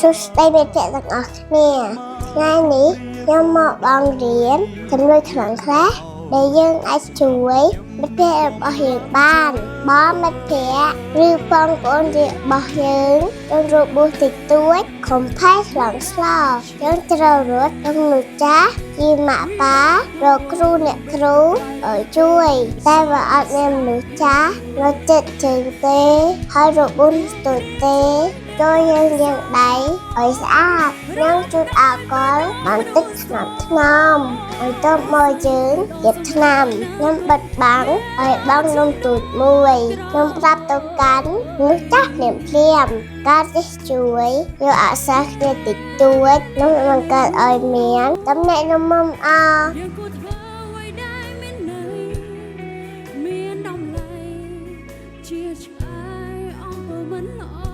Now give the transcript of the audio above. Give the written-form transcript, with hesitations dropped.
សួស្តីមិត្តភក្តិទាំងអស់គ្នាថ្ងៃនេះខ្ញុំមកបងរៀនចំណុចខ្លាំងខ្លះដែលយើងអាចជួយមិត្តភក្តិរបស់យើងបានបើមិត្តភក្តិឬបងប្អូនរបស់យើងយើងរបួសតិចតួចខំផែខ្លាំងស្លោយើងត្រូវរត់ទៅមនុស្សចាស់ជាម៉ាក់ប៉ារកគ្រូអ្នកគ្រូឲ្យជួយតែបើអត់មានមនុស្សចាស់នៅចិត្តជើងទេហើយរបួសតូចទេ ចូលយើងលាងដៃឲ្យស្អាតនិងជូតអាល់កុលបន្តិចថ្នាំថ្នមឲ្យទៅមកយើងរៀបថ្នាំខ្ញុំបិទបាំងឲ្យបងនំទូចមួយខ្ញុំប្រាប់ទៅកាន់មនុស្សចាស់ភ្លាមភ្លាមការចេះជួយយកអក្សរគ្នាតិចតួចនឹងបង្កើតឲ្យមានតំណែងនំំអ យើងគួរធ្វើអ្វីដែលមានន័យមានតម្លៃជាឆ្ងាយអំពើមិនល្អ